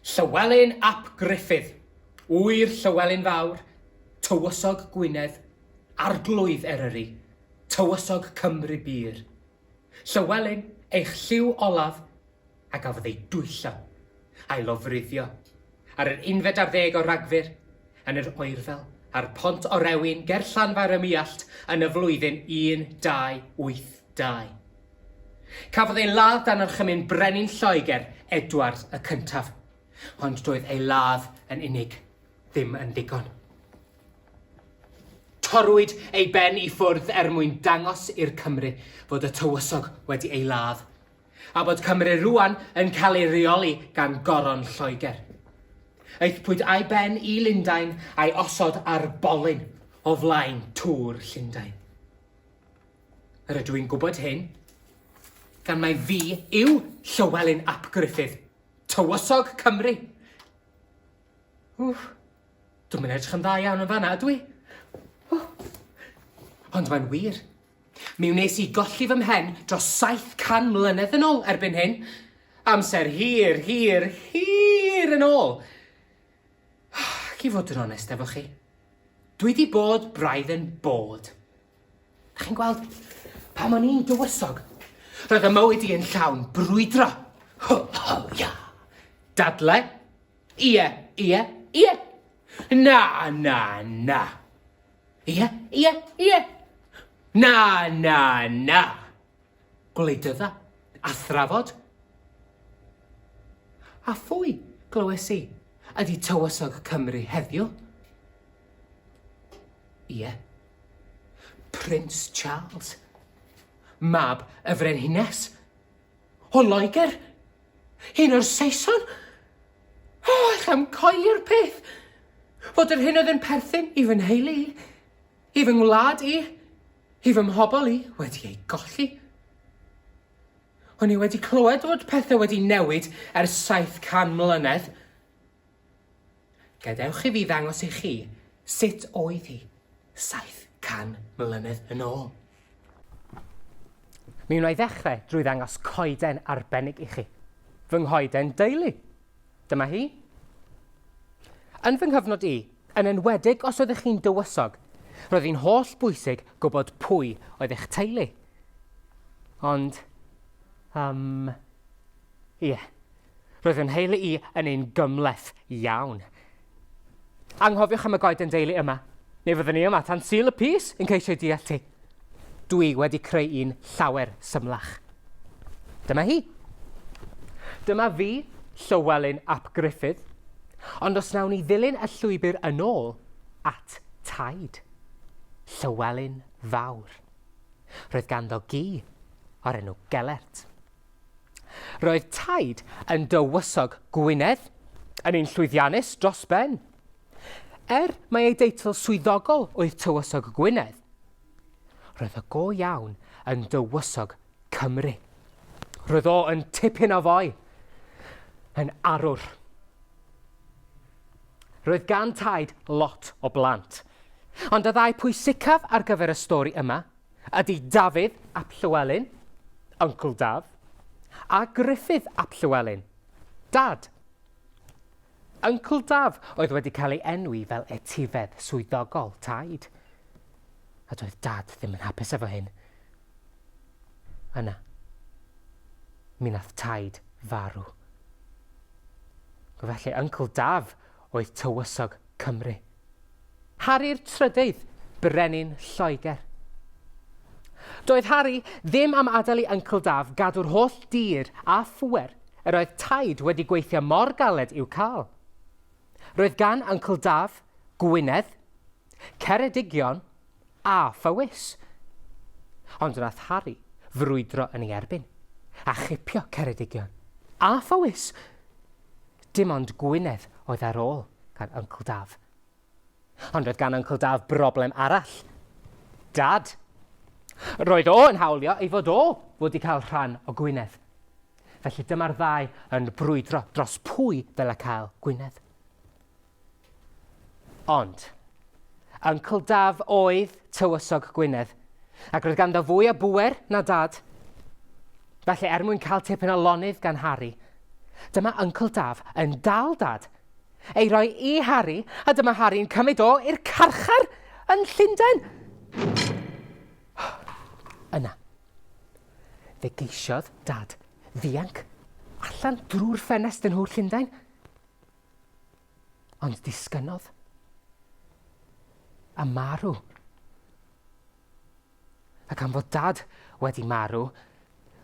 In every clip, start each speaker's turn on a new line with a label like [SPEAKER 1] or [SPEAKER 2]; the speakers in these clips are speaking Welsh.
[SPEAKER 1] Llywelyn ap Gruffydd, ŵyr Llywelyn Fawr, Tywysog Gwynedd, Arglwydd Eryri, Tywysog Cymru Bur. Llywelyn, eich lliw olaf, a gafodd ei dwyllo a'i lofruddio ar yr unfed ar ddeg o Ragfyr yn yr oerfel ar Pont Orewin ger Llanfair-ym-Muallt yn y flwyddyn 1282. Cafodd ei ladd dan orchymyn Brenin Lloegr, Edward y Cyntaf, ond doedd ei ladd yn unig ddim yn ddigon. Torrwyd ei ben i ffwrdd er mwyn dangos i'r Cymry fod y tywysog wedi ei ladd, a bod Cymru rŵan yn cael ei reoli gan Goron Lloegr. Aethpwyd â'i ben i Lundain a'i osod ar bolyn o flaen Tŵr Llundain. Yr ydw i'n gwybod hyn gan mai fi yw Llywelyn ap Gruffydd, Tywysog Cymru. Wff, dwi'm yn edrych yn dda iawn yn fanna, ydw i? Ond mae'n wir. Mi wnes i golli fy mhen dros 700 mlynedd yn ôl erbyn hyn. Amser hir, hir, hir yn ôl. Ac i fod yn onest efo chi, dwi 'di bod braidd yn bored. Da chi'n gweld, pan o'n i'n dywysog, roedd y mywyd i yn llawn brwydro. Ho, ho, ia. Dadle. Ie, ie, ie. Na, na, na. Ie, ie, ie. Na, na, na. Gwleidydda a thrafod. A phwy, glywes i, ydy Tywysog Cymru heddiw? Ie. Prince Charles. Mab y Frenhines. O Loegr? Un o'r Saeson? O, alla'm coelio'r peth! Fod yr hyn oedd yn perthyn i fy nheulu i, i fy ngwlad i, i fy mhobl i, wedi ei golli. O'n i wedi clywed fod pethau wedi newid ers 700 mlynedd. Gadewch i fi ddangos i chi sut oedd hi 700 mlynedd yn ôl. Mi wna i ddechrau drwy ddangos coeden arbennig i chi. Fy nghoeden deulu. Dyma hi. Yn fy nghyfnod i, yn enwedig os oeddech chi'n dywysog, roedd hi'n holl bwysig gwybod pwy oedd eich teulu. Ond, um, ie, roedd fy nheulu i yn un gymhleth iawn. Anghofiwch am y goeden deulu yma, neu fyddwn ni yma tan Sul y Pys yn ceisio ei deall ti. Dwi wedi creu un llawer symlach. Dyma hi. Dyma fi, Llywelyn ap Gruffydd. Ond os nawn ni ddilyn y llwybr yn ôl at taid, Llywelyn Fawr. Roedd ganddo gi o'r enw Gelert. Roedd taid yn dywysog Gwynedd, yn un llwyddiannus dros ben. Er mai ei deitl swyddogol oedd Tywysog Gwynedd, roedd o go iawn yn dywysog Cymru. Roedd o yn tipyn o foi, yn arwr. Roedd gan taid lot o blant, ond y ddau pwysicaf ar gyfer y stori yma ydy Dafydd ap Llywelyn, Uncle Daf, a Gruffydd ap Llywelyn, Dad. Uncle Daf oedd wedi cael ei enwi fel etifedd swyddogol taid. A doedd Dad ddim yn hapus efo hyn. Yna, mi nath taid farw. Felly Uncle Daf oedd tywysog Cymru. Harri'r Trydydd, Brenin Lloegr. Doedd Harri ddim am adael i Yncl Daf gadw'r holl dir a phŵer yr oedd taid wedi gweithio mor galed i'w cael. Roedd gan Yncl Daf Gwynedd, Ceredigion a Phowys. Ond wnaeth Harri frwydro yn ei erbyn a chipio Ceredigion a Phowys. Dim ond Gwynedd oedd ar ôl gan Yncl Daf. Ond roedd gan Yncl Daf broblem arall. Dad. Roedd o yn hawlio ei fod o wedi cael rhan o Gwynedd. Felly dyma'r ddau yn brwydro dros pwy ddyle cael Gwynedd. Ond, Yncl Daf oedd Tywysog Gwynedd, ac roedd ganddo fwy o bŵer na Dad. Felly, er mwyn cael tipyn o lonydd gan Harri, Dyma Yncl Daf yn dal Dad, ei roi i Harri, a dyma Harri'n cymryd o i'r carchar yn Llundain. Yna, fe geisiodd Dad ddianc allan drwy'r ffenest yn Nhŵr Llundain. Ond disgynnodd. A marw. Ac am fod Dad wedi marw,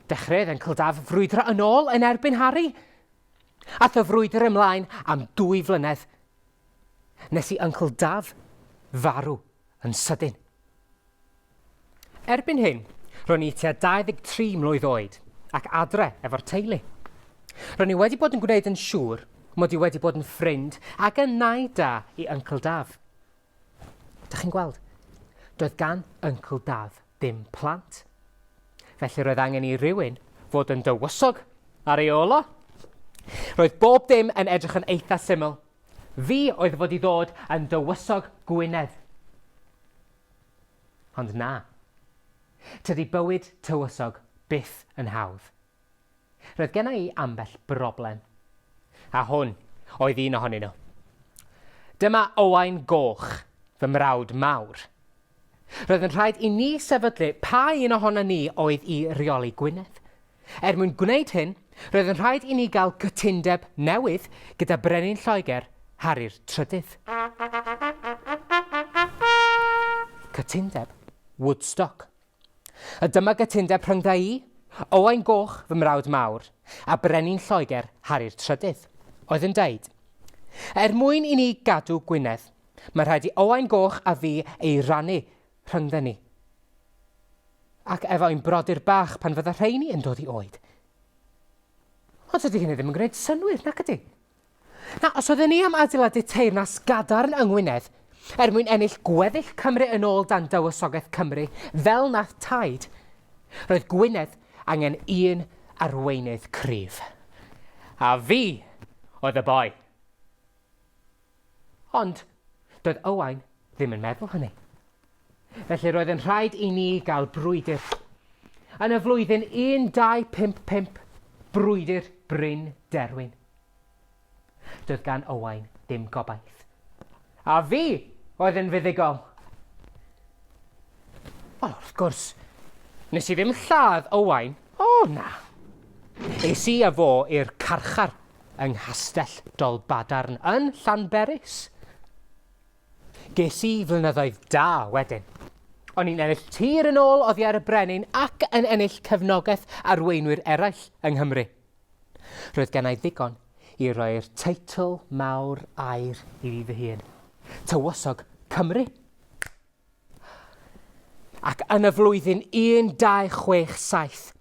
[SPEAKER 1] dechreuodd Yncl Daf frwydro yn ôl yn erbyn Harri. Ath y frwydr ymlaen am dwy flynedd, nes i Yncl Daf farw yn sydyn. Erbyn hyn, ro'n i tua 23 mlwydd oed ac adre efo'r teulu. Ro'n i wedi bod yn gwneud yn siŵr mod i wedi bod yn ffrind ac yn nai da i Yncl Daf. Dych chi'n gweld, doedd gan Yncl Daf ddim plant. Felly roedd angen i rywun fod yn dywysog ar ei ôl o. Roedd bob dim yn edrych yn eitha syml. Fi oedd fod i ddod yn dywysog Gwynedd. Ond na. Tydi bywyd tywysog byth yn hawdd. Roedd genna i ambell broblem. A hwn oedd un ohonyn nhw. Dyma Owain Goch, fy mrawd mawr. Roedd yn rhaid i ni sefydlu pa un ohonon ni oedd i reoli Gwynedd. Er mwyn gwneud hyn, roedd yn rhaid i ni gael cytundeb newydd gyda Brenin Lloegr, Harri'r Trydydd. Cytundeb Woodstock. A dyma gytundeb rhyngdda i, Owain Goch, fy mrawd mawr, a Brenin Lloegr, Harri'r Trydydd, oedd yn deud, Er mwyn i ni gadw Gwynedd, mae rhaid i Owain Goch a fi ei rannu rhyngdda ni. Ac efo ein brodyr bach pan fydda rheini yn dod i oed. Ond tydi hynny ddim yn gwneud synnwyr, nac ydi? Na, os oedden ni am adeiladu teyrnas gadarn yng Ngwynedd, er mwyn ennill gweddill Cymru yn ôl dan Dywysogaeth Cymru, fel nath Taid, roedd Gwynedd angen un arweinydd cryf. A fi oedd y boi. Ond doedd Owain ddim yn meddwl hynny. Felly roedd yn rhaid i ni gael brwydr. Yn y flwyddyn 1255, brwydr Bryn Derwin. Doedd gan Owain ddim gobaith. A fi oedd yn fuddugol! Wel, wrth gwrs, nes i ddim lladd Owain. O, na. Es i â fo i'r carchar yng Nghastell Dolbadarn yn Llanberis. Ges i flynyddoedd da wedyn. O'n i'n ennill tir yn ôl oddi ar y brenin ac yn ennill cefnogaeth arweinwyr eraill yng Nghymru. Roedd gennai ddigon i roi'r teitl mawr aur i fi fy hun, Tywysog Cymru. Ac yn y flwyddyn 1267,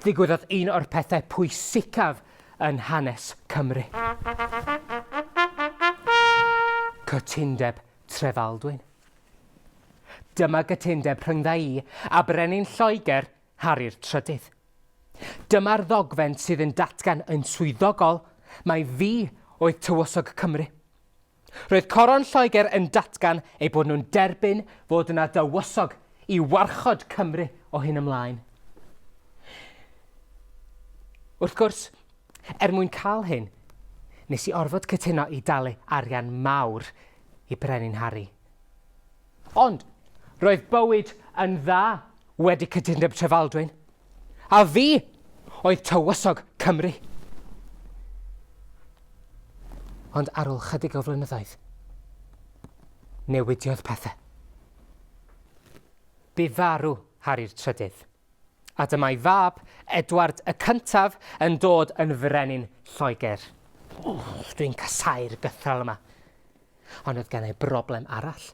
[SPEAKER 1] ddigwyddodd un o'r pethau pwysicaf yn hanes Cymru. Cytundeb Trefaldwyn. Dyma gytundeb rhyngdda i a Brenin Lloegr, Harri'r Trydydd. Dyma'r ddogfen sydd yn datgan yn swyddogol mai fi oedd Tywysog Cymru. Roedd Coron Lloegr yn datgan eu bod nhw'n derbyn fod yna dywysog i warchod Cymru o hyn ymlaen. Wrth gwrs, er mwyn cael hyn, nes i orfod cytuno i dalu arian mawr i Brenin Harri. Ond, roedd bywyd yn dda wedi cytundeb Trefaldwyn. A fi oedd tywysog Cymru. Ond ar ôl chydig o flynyddoedd, newidiodd pethau. Bu farw Harri'r Trydydd, a dyma'i fab, Edward y Cyntaf, yn dod yn frenin Lloegr. Dwi'n casáu'r gythral yma. Ond oedd gennau broblem arall.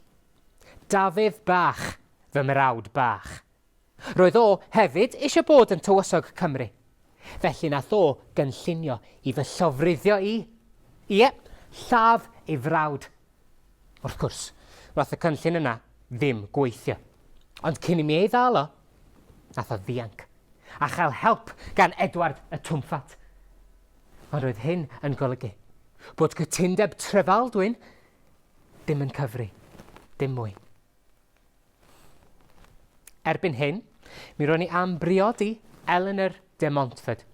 [SPEAKER 1] Dafydd bach, fy mrawd bach. Roedd o hefyd eisiau bod yn Tywysog Cymru. Felly nath o gynllunio i fy llofruddio i. Ie, lladd ei frawd. Wrth gwrs, wnaeth y cynllun yna ddim gweithio. Ond cyn i mi ei ddal o, nath o ddianc, a chael help gan Edward y Twmffat. Ond roedd hyn yn golygu bod cytundeb Trefaldwyn ddim yn cyfri, dim mwy. Erbyn hyn, mi ro'n i am briodi Eleanor de Montfort.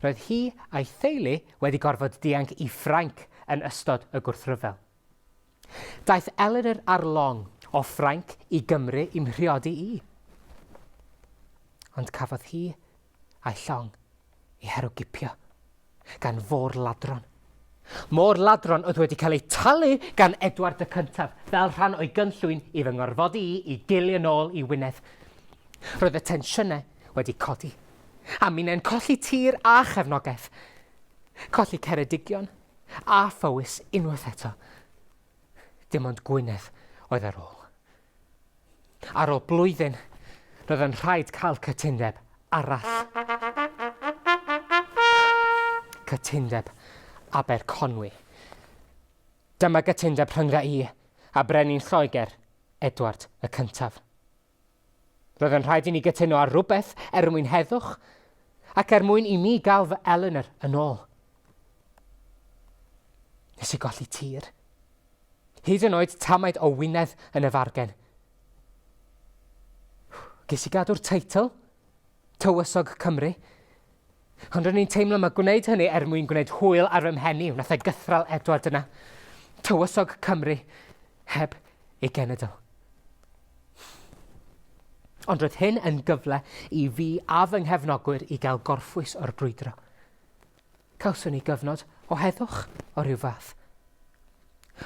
[SPEAKER 1] Roedd hi a'i theulu wedi gorfod dianc i Ffrainc yn ystod y gwrthryfel. Daeth Eleanor ar long o Ffrainc i Gymru i mhriodi i. Ond cafodd hi a'i llong ei herwgipio gan fôr-ladron. Môr-ladron oedd wedi cael eu talu gan Edward y Cyntaf fel rhan o'i gynllwyn i fy ngorfodi i i gilio nôl i Wynedd. Roedd y tensiynau wedi codi, a minnau'n colli tir a chefnogaeth. Colli Ceredigion a Phowys unwaith eto. Dim ond Gwynedd oedd ar ôl. Ar ôl blwyddyn, roedd yn rhaid cael cytundeb arall. Cytundeb Aberconwy. Dyma gytundeb rhyngdda i a Brenin Lloegr, Edward y Cyntaf. Roedd yn rhaid i ni gytuno ar rywbeth er mwyn heddwch, ac er mwyn i mi gael fy Eleanor yn ôl. Nes i golli tir. Hyd yn oed tamaid o Wynedd yn y fargen. Ges i gadw'r teitl, Tywysog Cymru, ond ro'n i'n teimlo mae gwneud hynny er mwyn gwneud hwyl ar fy mhen i wnaeth e gythral Edward yna. Tywysog Cymru, heb ei genedl. Ond roedd hyn yn gyfle i fi a fy nghefnogwyr i gael gorffwys o'r brwydro. Cawson ni gyfnod o heddwch o ryw fath.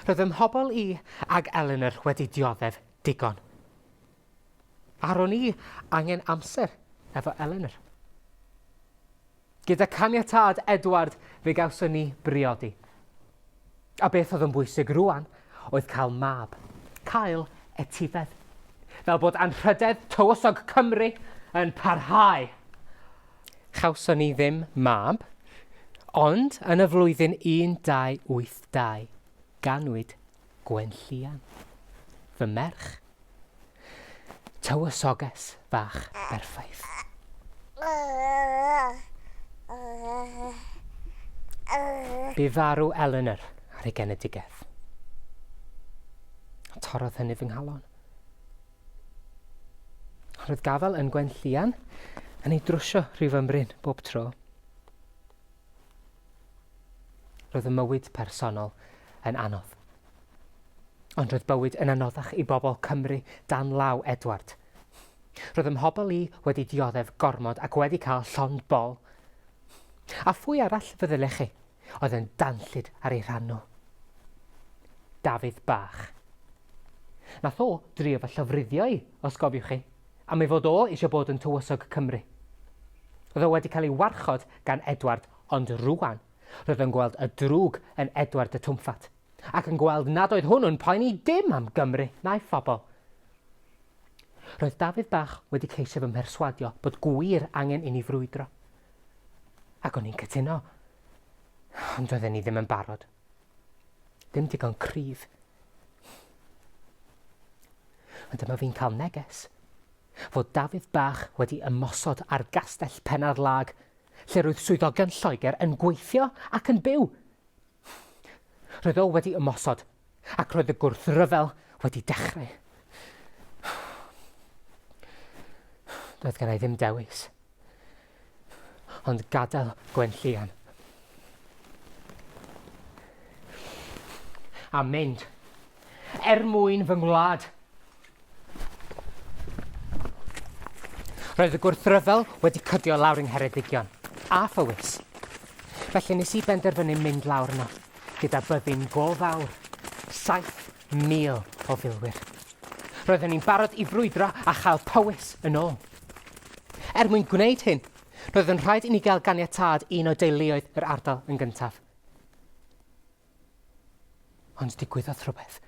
[SPEAKER 1] Roedd fy mhobl i ag Eleanor wedi dioddef digon. A ro'n i angen amser efo Eleanor. Gyda caniatâd Edward fe gawson ni briodi. A beth oedd yn bwysig rŵan oedd cael mab, cael etifedd, fel bod anrhydedd Tywysog Cymru yn parhau. Chawson ni ddim mab, ond yn y flwyddyn 1282 ganwyd Gwenllian, fy merch. Tywysoges fach berffaith. Bu farw Eleanor ar ei genedigaeth. Torrodd hynny fy nghalon. Roedd gafael yn Gwenllian yn ei drwsio rhyw fymryn bob tro. Roedd y mywyd personol yn anodd. Ond roedd bywyd yn anoddach i bobl Cymru dan law Edward. Roedd 'y mhobl i wedi dioddef gormod ac wedi cael llond bol. A phwy arall, feddylech chi, oedd yn danllyd ar eu rhan nhw? Dafydd bach. Nath o drio fy llofruddio i, os gofiwch chi, am ei fod o eisiau bod yn Tywysog Cymru. Roedd o wedi cael ei warchod gan Edward ond rŵan, roedd o'n gweld y drwg yn Edward y Twmffat, ac yn gweld nad oedd hwnnw'n poeni dim am Gymru na'i phobl. Roedd Dafydd bach wedi ceisio fy mherswadio bod gwir angen i ni frwydro. Ac o'n i'n cytuno. Ond doedden ni ddim yn barod. Ddim digon cryf. Ond dyma fi'n cael neges fod Dafydd bach wedi ymosod ar gastell Penarlâg, lle roedd swyddogion Lloegr yn gweithio ac yn byw. Roedd o wedi ymosod, ac roedd y gwrthryfel wedi dechrau. Doedd gen i ddim dewis, ond gadael Gwenllian. A mynd er mwyn fy ngwlad. Roedd y gwrthryfel wedi cydio lawr yng Ngheredigion, a Phowys. Felly nes i benderfynu mynd lawr yno, gyda byddin go fawr, 7,000 o filwyr. Roedden ni'n barod i frwydro a chael Powys yn ôl. Er mwyn gwneud hyn, roedd yn rhaid i ni gael ganiatâd un o deuluoedd yr ardal yn gyntaf. Ond digwyddodd rhywbeth.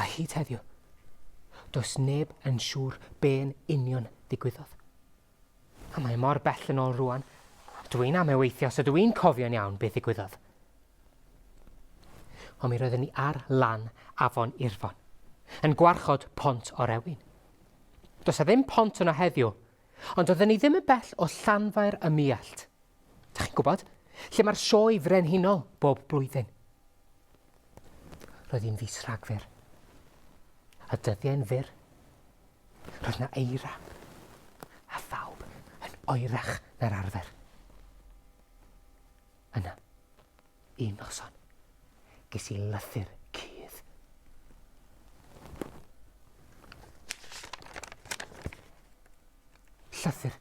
[SPEAKER 1] A hyd heddiw, does neb yn siŵr be'n union ddigwyddodd. A mae mor bell yn ôl rwan. Dwi'n ameweithio so dwi'n cofio'n iawn beth ddigwyddodd. Ond mi roeddwn ni ar lan afon Irfon, yn gwarchod Pont Orewin. Does 'na ddim pont yno heddiw, ond doedden ni ddim yn bell o Llanfair y Muallt. Dych chi'n gwybod, lle mae'r sioe frenhinol bob blwyddyn. Roedd hi'n fis Rhagfyr. Y dyddiau'n fyr. Roedd 'na eira. A phawb yn oerach na'r arfer. Yna, un noson, ges i lythyr cudd. Llythyr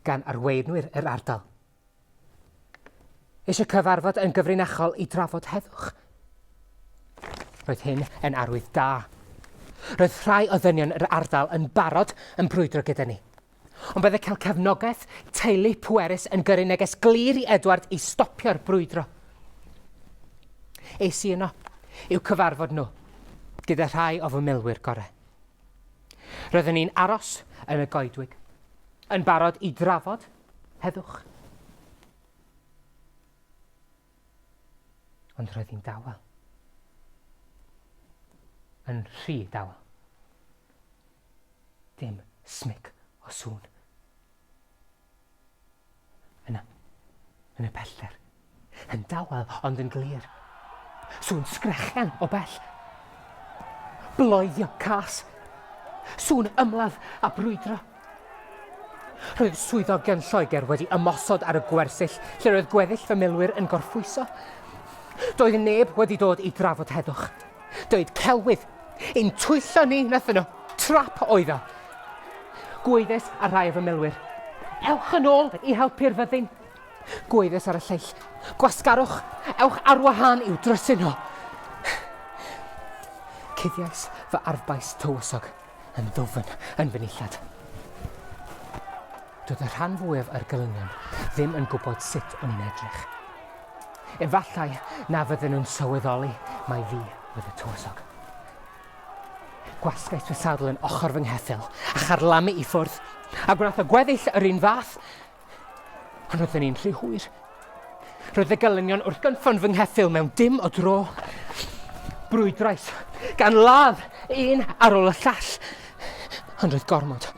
[SPEAKER 1] gan arweinwyr yr ardal. Eisiau cyfarfod yn gyfrinachol i drafod heddwch. Roedd hyn yn arwydd da. Roedd rhai o ddynion yr ardal yn barod yn brwydro gyda ni. Ond bydde cael cefnogaeth teulu pwerus yn gyrru neges glir i Edward i stopio'r brwydro. Es i yno i'w cyfarfod nhw gyda rhai o fy milwyr gorau. Roeddwn ni'n aros yn y goedwig, yn barod i drafod heddwch. Ond roedd hi'n dawel. Yn rhy dawel. Dim smic o sŵn. Yna, yn y pellter, yn dawel ond yn glir. Sŵn sgrechian o bell. Bloeddio cas. Sŵn ymladd a brwydro. Roedd swyddogion Lloegr wedi ymosod ar y gwersyll lle roedd gweddill fy milwyr yn gorffwyso. Doedd neb wedi dod i drafod heddwch. Dweud celwydd. Ein twyllo ni wnaethon nhw. Trap oedd o. Gwaeddais ar rai o fy milwyr. Ewch yn ôl i helpu'r fyddin. Gwaeddais ar y lleill. Gwasgarwch, ewch ar wahân i'w drysu nhw. Cuddiais fy arfbais tywysog yn ddwfn yn fy nillad. Doedd y rhan fwyaf o'r gelynion ddim yn gwybod sut o'n i'n edrych. Efallai na fydden nhw'n sylweddoli mai fi oedd y tywysog. Gwasgais fy sawdl yn ochr fy ngheffyl a charlamu i ffwrdd, a gwnaeth y gweddill yr un fath. Ond roedden ni'n rhy hwyr. Roedd y gelynion wrth gynffon fy ngheffyl mewn dim o dro. Brwydrais, gan ladd un ar ôl y llall. Ond roedd gormod.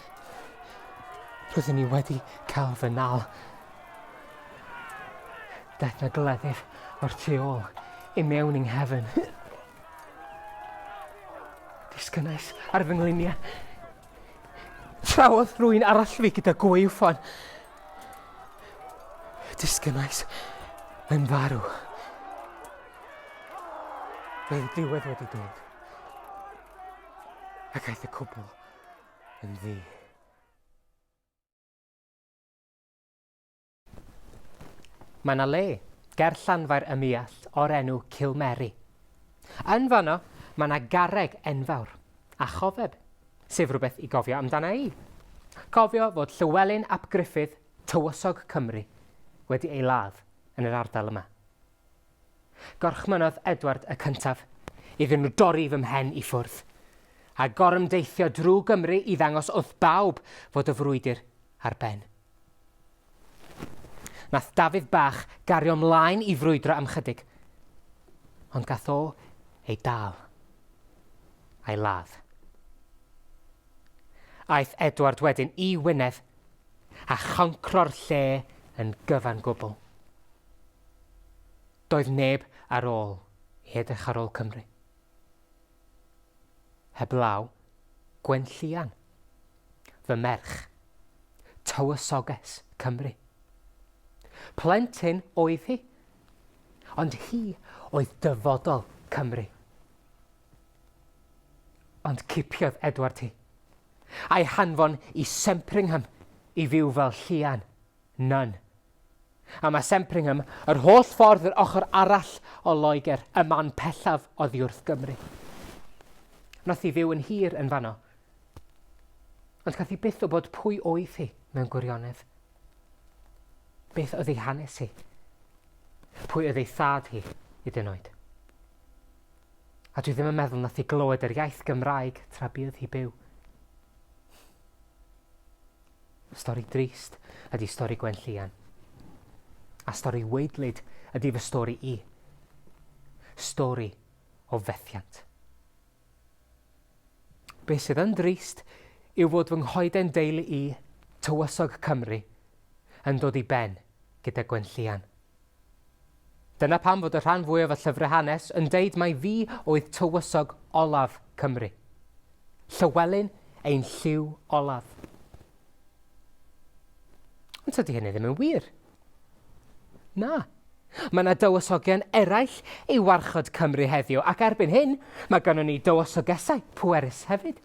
[SPEAKER 1] Roeddwn ni wedi cael fy nal. Daeth na gleddyf o'r tu ôl i mewn i nghefn. Disgynnais ar fy ngliniau. Trawodd rwy'n arall fi gyda gwaywffon. Disgynnais yn farw. Roedd y diwedd wedi dod. Ac aeth y cwbl yn ddu. Mae 'na le ger Llanfair ym Muallt o'r enw Cilmeri. Yn fanno, mae 'na garreg enfawr, a chofeb, sef rhywbeth i gofio amdana i. Cofio fod Llywelyn ap Gruffydd, Tywysog Cymru, wedi ei ladd yn yr ardal yma. Gorchmynnodd Edward y Cyntaf iddyn nhw dorri fy mhen i ffwrdd, a gorymdeithio drwy Gymru i ddangos wrth bawb fod y frwydr ar ben. Nath Dafydd bach gario mlaen i frwydro am chydig, ond gath o ei dal a'i ladd. Aeth Edward wedyn i Wynedd a choncro'r lle yn gyfan gwbl. Doedd neb ar ôl i edrych ar ôl Cymru. Heblaw Gwenllïan. Fy merch. Tywysoges Cymru. Plentyn oedd hi, ond hi oedd dyfodol Cymru. Ond cipiodd Edward hi, a'i hanfon i Sempringham i fyw fel llian, nun. A mae Sempringham yr holl ffordd yr ochr arall o Loegr, y man pellaf oddi wrth Gymru. Nath hi fyw yn hir yn fanno, Ond gath hi byth wybod pwy oedd hi mewn gwirionedd. Beth oedd ei hanes hi? Pwy oedd ei thad hi, hyd yn oed? A dwi ddim yn meddwl nath hi glywed yr iaith Gymraeg tra buodd hi byw. Stori drist ydy stori Gwenllïan. A stori waedlyd ydy fy stori i. Stori o fethiant. Be sydd yn drist yw fod fy nghoeden deulu i, Tywysog Cymru, yn dod i ben gyda Gwenllïan. Dyna pam fod y rhan fwyaf o llyfrau hanes yn deud mai fi oedd tywysog olaf Cymru. Llywelyn ein lliw olaf. Ond tydi hynny ddim yn wir. Na. Mae yna dywysogion eraill i warchod Cymru heddiw, ac erbyn hyn, mae gynnon ni dywysogesau pwerus hefyd.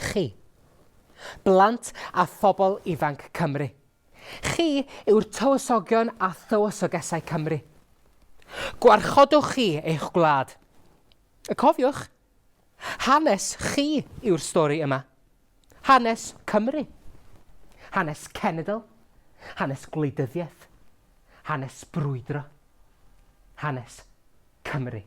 [SPEAKER 1] Chi. Blant a phobl ifanc Cymru. Chi yw'r tywysogion a thywysogesau Cymru. Gwarchodwch chi eich gwlad. Y cofiwch, hanes chi yw'r stori yma. Hanes Cymru. Hanes cenedl. Hanes gwleidyddiaeth. Hanes brwydro. Hanes Cymru.